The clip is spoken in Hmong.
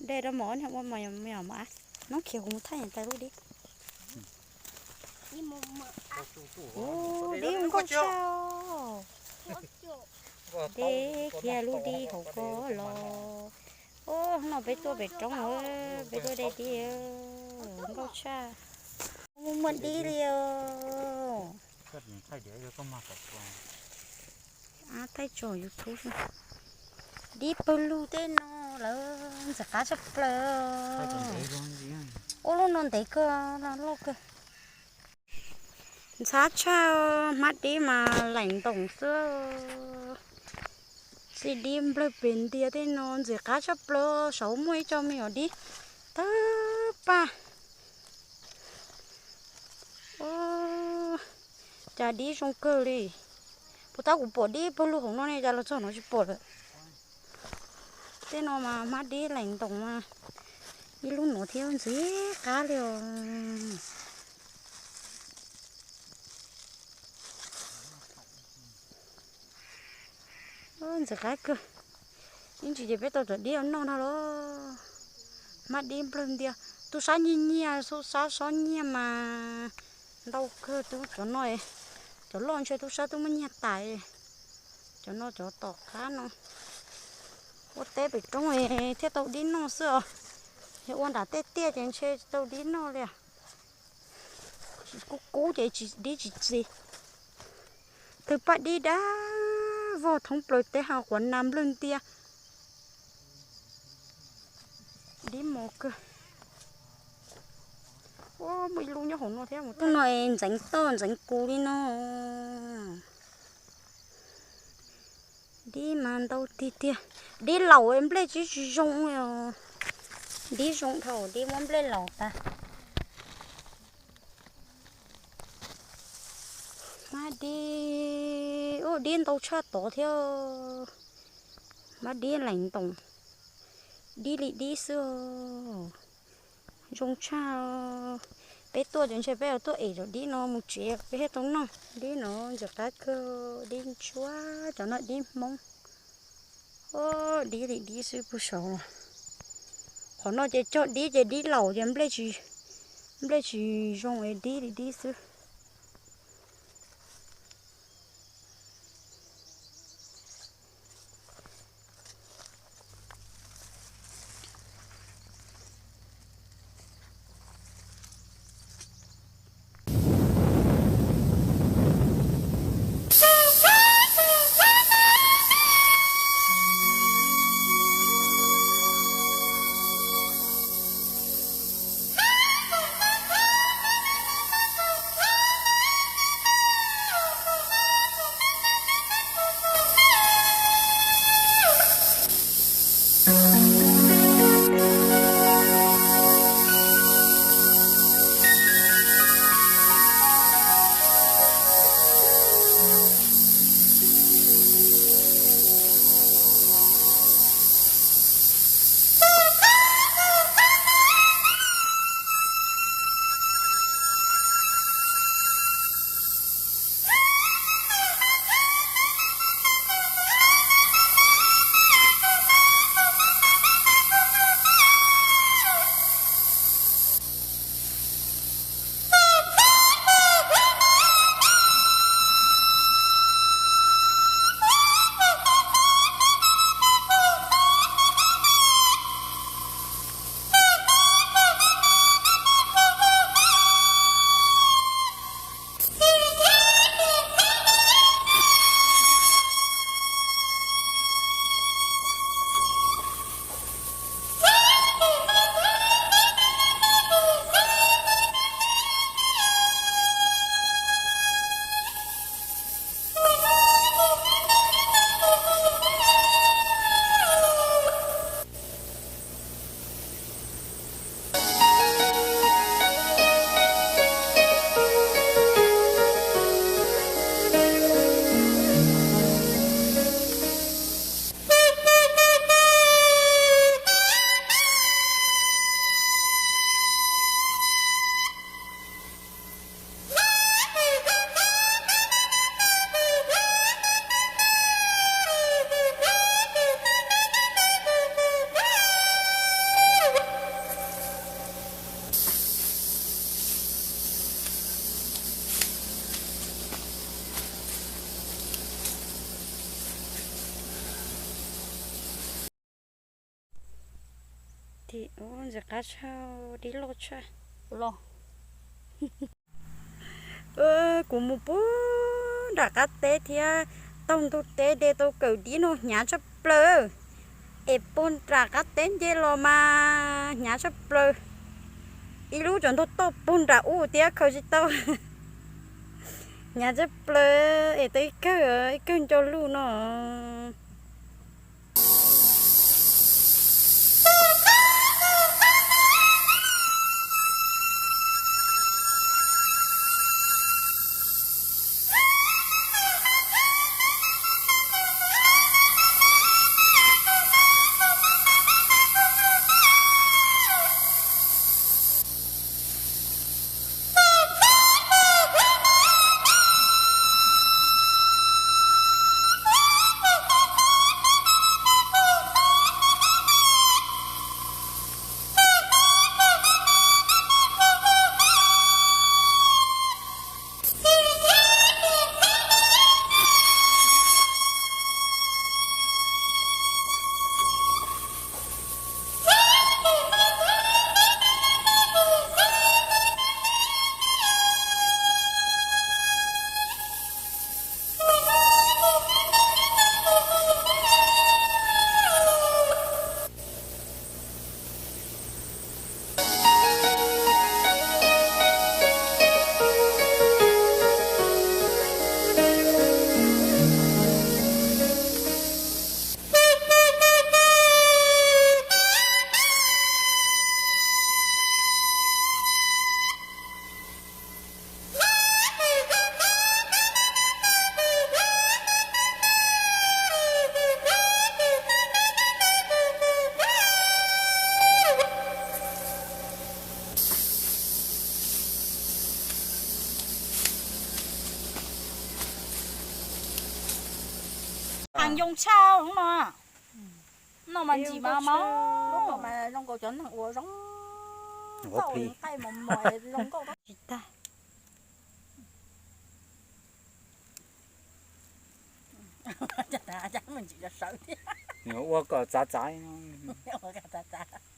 Dej rau mos, ua mos, mos, mos, noob khiav kuv mus thaij niam tais lub dib. Ub, dib nkauj tshaj. Deb kiag lub dib hauv ko los. Ub, no peb tuaj pem roob, peb tuaj de dib, nkauj tshaj. Muaj muaj dib li os. Thaij tso YouTube. Dib pawg lug tej no lawm, ntxim qab tshaj plaws. Ub, lub no ntev kawg, loj kawg. Ntxhab tshaj, hmab dib mas lees ntoos xwb. Xij dib nplawg pes ntiag tej no ntxim qab tshaj plaws, saud muaj ib co me nyuam dib tawg paj. Cas dib zoo kawg li. Puas tab kuv pom dib pawg lug hauv no ne, cas los txog no tsis pom lawm. Tej no mas hmab dib lees ntoos mas ib lub no thiab ntxim qab li os. Ntxim qab kawg. Ib ntsis ces peb tau cov dib noj no los. Hmab dib nplawg ntiag, tub sab nyiaj nyiaj, tub sab sob nyiaj mas ntau kawg. Tub cov no, cov loj ntshe tub sab twb muab nyiag tas. Cov no cov tom qab no. Ua teb pem roob thiaj tau dib noj xwb os. Yog ua nram tej tiaj ces ntshe tsis tau dib noj li. Kub kub ces dib tsis txi. Tawg paj dib dab vog thoob plaws teb, ha quav nas nplawg ntiag. Dib mos kawg. Ua muaj ib lub nyob hauv no thiab, lub no ntxeev toj ntxeev kus li no. Dib mas ntau tiag tiag. Dib laus nplej tsis tsis zoo li os. Dib zoo dhau dib muab nplej laus tas. Hmab dib, ub, dib ntau tshaj tod thiab. Hmab dib lees ntoos, dib li dib xwb. Zoo tshaj. Peb tuaj ces ntshe peb yuav tuaj ev cov dib no mus tsev peb thiaj tau noj. Dib no ntxim qab kawg, dib ntsuab, cov no dib Hmoob. Ub, dib li dib xwb puag saud los. Qhov no ces cog dib ces dib laus ces nplej tsis zoo es dib li dib xwb. Ntxim qab tshaj, dib loj tshaj. Los, kuv mus puag nram qab teb thiab taug ntug teb de tau kawm dib no hnyav tshaj plaws. Es puag nram qab teb nce los mas hnyav tshaj plaws. Ib lub tseem ntog toj puag nram ub thiab khaws tsis tau. Hnyav tshaj plaws es tau ib kawg, ib kawg nco luj no. Heev yoo tshaj no. No mas ntsim mas mob. Lub no mas zoo nkaus cov neeg uas zoo txauj nqaij mos mos zoo nkauj tsis tag. Cas mus ntsim sawv thiab. Ua kom txav txav. Ua kom txav txav.